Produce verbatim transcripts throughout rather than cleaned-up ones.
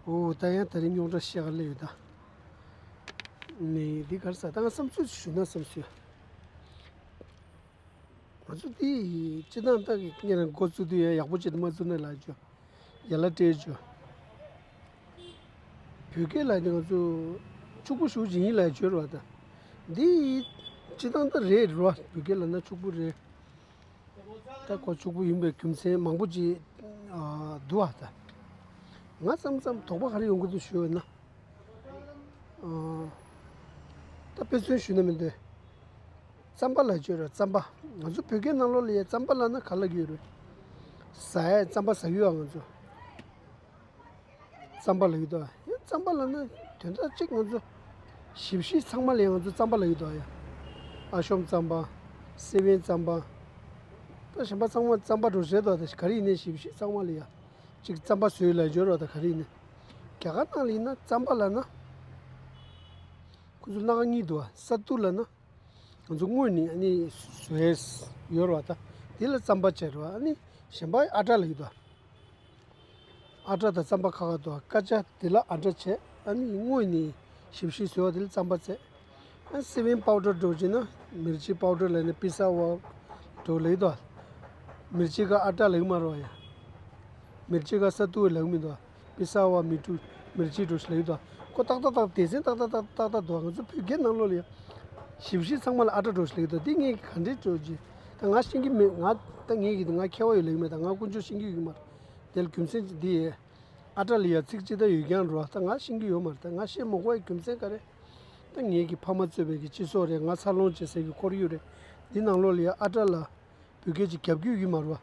ཨོ་ད་ཡང་དེ་རིང་རྙོག་དྲ་བཤད་ག་སླེབས་ཡོད་ད། ནི་འདི་ག་རེ་ཟེར། ད་ང་བསམ་ཚུལ་ཞུ་ན་བསམ་ཚུལ། ང་ཚོ་འདི་སྤྱི་བཏང་ད་གི་ངེད་རང་འགོ་བཙུགས་དུས་ཡང་ཡག་པོ་བྱེད་དུ་མ་བཙུགས་ན་ལབ་བྱོས། ཡ་ལ་སྤྲད་བྱོས། བོད་སྐད་ལ་ནི་ང་ཚོ་ཕྱུག་པོ་ཞེ་པོ་ཅིག་ཡིན་ལབ་བྱོས་ར་བ་ད། འདི་སྤྱི་བཏང་ད་རེད་ར་བ། བོད་སྐད་ལབ་ན་ཕྱུག་པོ་རེད། ད་ཁོ་ཕྱུག་པོ་ཡིན་པའི་རྒྱུ་མཚན་མང་པོ་ཅིག་ཨ་འདུག་ཨ་ད། ང་ཙམ་ཙམ་དོགས་པ་ག་རེ་ཡོང་གི་འདུག་ཞུས་ན། ཨ་ད་དཔེ་མཚོན་ཞུས་ན་མི་འདོད། རྩམ་པ་ལབ་བྱོས་ར་རྩམ་པ། ང་ཚོ་བོད་སྐད་ནང་ལོགས་ལ་ཡ་རྩམ་པ་ལབ་ན་ག་ལབ་ཀྱི་ཡོད་རེད། ཟ་ཡ་རྩམ་པ་ཟ་གི་ཡོད་ཨ་ང་ཚོ། རྩམ་པ་ལབ་ཀྱི་འདུག་ཨ། ཡང་རྩམ་པ་ལབ་ན་དོན་དག་གཅིག་ང་ཚོ་ཞིབ་བཤེར་ཚང་མ་ལ་ཡང་ང་ཚོ་རྩམ་པ་ལབ་ཀྱི་འདུག་ཨ་ཡ། ཨ་ཤོམ་རྩམ་པ། སེ་བན་རྩམ་པ། ད་གཞན་པ་ཚང་མ་རྩམ་པ་འགྲོ་བྱས་འདུག་ཨ། ད་ག་རེ་ཡིན་ནའི་ཞིབ་བཤེར་ཚང་མ་ལ་ཡ། གཅིག་རྩམ་པ་བཟོས་ལབ་བྱོས་ར་བ་ད་ག་རེ་ཡིན་ནའི། རྒྱ་གར་ནང་ལ་ཡིན་ན་རྩམ་པ་ལབ་ན། ཁོ་ཚོ་སྣ་ཁ་གཉིས་འདུག་ཨ། ས་ཏུ་ལབ་ན། ང་ཚོ་སྔོན་ནས་ཨ་ནི་བཟོས་ཡོད་ར་བ་ད། དེ་ལ་རྩམ་པ་བྱས་ར་བ། ཨ་ནི་གཞན་པ་ཨ་ཏྲ་ལབ་ཀྱི་འདུག་ཨ། ཨ་ཏྲ་དང་རྩམ་པ་ཁ་ཁ་འདུག་ཨ། ཀ་ཅ་དེ་ལ་ཨ་ཏྲ་བྱས། ཨ་ནི་སྔོན་ནས་ཞིབ་བཤེར་བཟོས་པ་དེ་ལ་རྩམ་པ་བྱས། ཨ་སེ་བན་པའུ་ཌར་འགྲོ་བྱས་ན་མིར་ཅི་པའུ་ཌར་ལབ་ནས་པི་ས་ཝ་འགྲོ་ལབ་ཀྱི་འདུག་ཨ། མིར་ཅི་ག་ཨ་ཏྲ་ལབ་ཀྱི་མ་རེད་བ་ཡ། མིར་ཅི་ག་ས་ཏུ་ལབ་ཀྱི་མི་འདུག་ཨ། པི་ས་ཝ་མི་ཏུ། མིར་ཅི་འགྲོ་ཞིག་ལབ་ཀྱི་འདུག་ཨ། ཁོ་ཏག་ཏག་ཏག་སྡེ་ཚན་ཏག་ཏག་ཏག་ཏག་ཏག་འདུག་ཨ། ང་ཚོ་བོད་སྐད་ནང་ལོགས་ལ་ཡ། ཞིབ་བཤེར་ཚང་མ་ལ་ཨ་ཏྲ་འགྲོ་ཞིག་ལབ་ཀྱི་འདུག་ཨ། འདི་ངས་ག་འདྲས་འགྲོ་རྒྱུ། ད་ང་ཤེས་ཀྱི་མེད། ང་ད་ངས་ཀྱི་ང་མཁས་པ་ཡོད་ལབ་ཀྱི་མེད། ད་ང་དཀོན་མཆོག་ཤེས་ཀྱི་ཡོད་ཀྱི་མ་རེད། དེ་ལ་རྒྱུ་མཚན་འདི་ཡས། ཨ་ཏྲ་ལ་ཡ་ཚིག་ཅི་ལྟར་ཡོད་ཀྱང་རོ། ད་ང་ཤེས་ཀྱི་ཡོད་མ་རེད། ད་ང་ཤེས་མ་དགོས་པའི་རྒྱུ་མཚན་ག་རེ། ད་ངེད་ཀྱི་ཕ་མ་གཙོས་པའི་གི་སྤྱི་ཚོགས་རེད། ང་འཚར་ལོངས་བྱེད་སའི་གི་ཁོར་ཡུག་རེད། འདི་ནང་ལོགས་ལ་ཡ་ཨ་ཏྲ་ལ་བོད་སྐད་ཅིག་རྒྱབ་སྐྱོར་ཡོད་ཀྱི་མ་རེད་བ།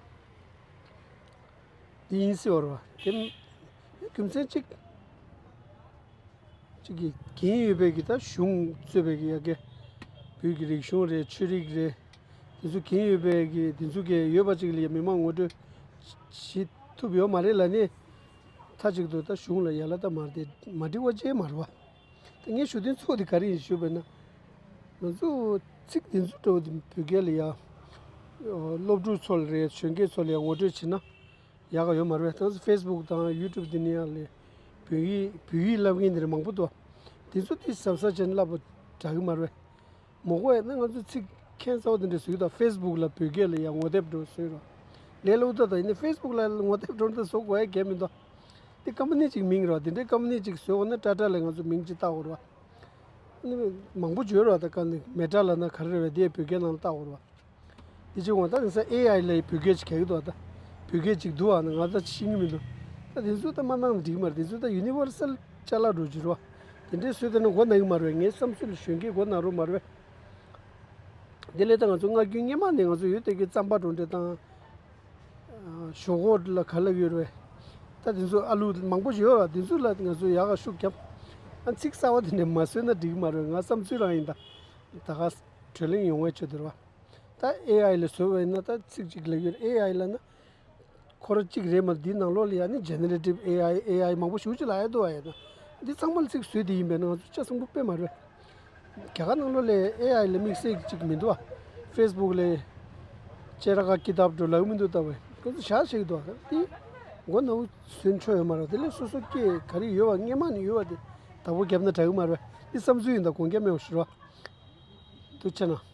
འདི་ཡིན་སྲིད་པ་རེད་བ། དེ་རྒྱུ་མཚན་གཅིག་གཅིག་གི་འགན་ཡོད་པའི་གི་ད་གཞུང་གཙོས་པའི་གི་ཡ་གི་བོད་ཀྱི་རིག་གཞུང་རེད། ཆོས་རིག་རེད། དེ་ཚོ་འགན་ཡོད་པའི་གི་དེ་ཚོ་གི་ཡོད་པ་ཅིག་ལ་ཡ་མི་མང་ངོ་སྤྲོད་བྱེད་ཐུབ་ཡོད་མ་རེད་ལབ་ནས། མཐའ་གཅིག་ཏུ་ད་གཞུང་ལ་ཡ་ལ་ད་མ་རེད། དེ་མ་འགྲིག་པ་ཅིག་མ་རེད་བ། ད་ངའི་ཞུ་དོན་གཙོ་བོ་དེ་ག་རེ་ཡིན་ཞུས་པ་ན། ང་ཚོ་ཚིག་དེ་ཚོ་འདྲ་བོ་དེ་བོད་སྐད་ལ་ཡ། སློབ་ཕྲུག་ཚོ་ལ་རེད། གཞོན་སྐྱེས་ཚོ་ལ་ཡ་ངོ་སྤྲོད་བྱེད་ན་ཡག་ག་ཡོད་མ་རེད་པས། ད་ཚོ་ཕེ་སི་བུག་དང་ཡུ་ཊུབ་དེ་ནས་ཡ་ལས་བོད་ཡིག་བོད་ཡིག་བསླབ་མཁན་དེ་འདྲ་མང་པོ་འདུག་དེ་ཚོ་དེ་གཟབ་གཟབ་བྱས་ནས་བསླབ་པ་དྲག་གི་མ་རེད་པས། མ་དགོས་ཡ་ན་ང་ཚོ་ཚིག་ཁྱད་མཚར་པོ་དེ་འདྲ་བཟོས་ཀྱི་འདུག་ཕེ་སི་བུག་ལ་བོད་སྐད་ལ་ཡ་ངོ་དེབ་འདྲ་བོ་བཟོས་རོགས། ལས་སླ་པོ་ད་ད་ཡིན་ན་ཕེ་སི་བུག་ལ་ངོ་དེབ་འདྲ་བོ་འདྲ་བཟོ་དགོས་ཡ་གལ་མི་འདུག་དེ་ཀམ་པ་ནི་གཅིག་མིང་རེད་བ། དེ་འདྲའི་ཀམ་པ་ནི་གཅིག་བཟོས་འོང་ན་ཊ་ཊ་ལ་ང་ཚོ་མིང་གཅིག་བཏགས་དགོས་རེད་བ། ཨ་ནི་མང་པོ་བརྗོད་རེད་བ། ད་ག་ནི་མེ་ཊ་ལབ་ན་ག་རེ་རེད་བས། དེ་བོད་སྐད་ནང་ལ་བཏགས་དགོས་རེད་བ། དེ་གཅིག་འོང་ད་ནི་ས་ཨེ་ཨའི་ལ་བོད་སྐད་ཅིག་ག་གི་འདུག་བ། ད་བོད་སྐད་ཅིག་འདུག་བ། ང་ད་ཤེས་ཀྱི་མི་འདུག་ད་དེ་ཚོ་ད་མ་གནང་ན་འགྲིག་གི་མ་རེད། དེ་ཚོ་ད་ཡུ་ནི་ཝར་སལ་ཅ་ལག་འདྲ་བོ་ཅིག་རེད་བ། དེ་འདྲའི་བཟོས་བསྡད་ན་མགོ་ན་གི་མ་རེད་བས། ངའི་བསམ་ཚུལ་ལ་གཞོན་སྐྱེས་མགོ་ན་རོགས་མ་རེད་བས། དེ་ལས་ད་ང་ཚོ་སྔ་རྒྱུན་སྔོན་མ་ནས་ང་ཚོ་ཡོད་དེ་གི་རྩམ་པ་འགྲོ་འདྲེ་དང་། ཞོག་ཁོག་ལ་ག་ལབ་ཡོད་རེད། ད་དེ་ཚོ་ཨ་ལུ་མང་པོ་ཡོད་ར། དེ་ཚོ་ལ་ང་ཚོ་ཡག་ག་ཤུགས་རྒྱབ། ཨ་ཚིག་གསར་བ་དེ་འདྲ་མ་བཟོས་ན་འགྲིག་གི་མ་རེད། ང་བསམ་ཚུལ་རང་ཡིན་ད། ད་ག་གྲོས་གླེང་ཡོང་བའི་ཆེད་དུ་རེད་བ། ད་ཨེ་ཨའི་ལ་བཟོས་པ་ཡིན་ན་ད་ཚིག་གཅིག་ལབ་ཡོད། ཨེ་ཨའི་ལབ་ན་ཁོ་རང་གཅིག་རེད་མ། འདི་ནང་ལོགས་ལ་ཡ་ནི་ཇེ་ནེ་རེ་ཊིབ་ཨེ་ཨའི་ཨེ་ཨའི་མང་པོ་ཞེ་པོ་ཅིག་ལབ་ཡ་འདུག་བ། ཡ་ད་འདི་ཚང་མ་ལ་ཚིག་བཟོས་དེ་ཡིན་པས་ན་ང་ཚོ་ཆ་ཚང་པོ་དཔེ་མ་རེད། རྒྱ་གར་ནང་ལོགས་ལ་ཨེ་ཨའི་ལ་དམིགས་བསལ་གཅིག་མི་འདུག་བ། ཕེ་སི་བུག་ལ་ཅེ་ར་ཀ་ཀི་ཏབ་འགྲོ་ལབ་མི་འདུག་ད་བས། ཁོ་ཚོ་བཞག་བཞག་གི་འདུག་བ། འདི་མགོ་ནག་པོ་བཟོས་ཆོག་ཡོད་མ་རེད། དེ་ལས་སོ་སོ་སྐད་ག་རེ་ཡོད་བ། སྔོན་མ་ནས་ཡོད་བ་དེ་བདག་པོ་བརྒྱབ་ན་དྲག་གི་མ་རེད། འདི་བསམ་ཚུལ་ཡིན་ད། དགོངས་འགལ་མེད་པ་ཞུ་རོགས། ཐུགས་རྗེ་གནང་།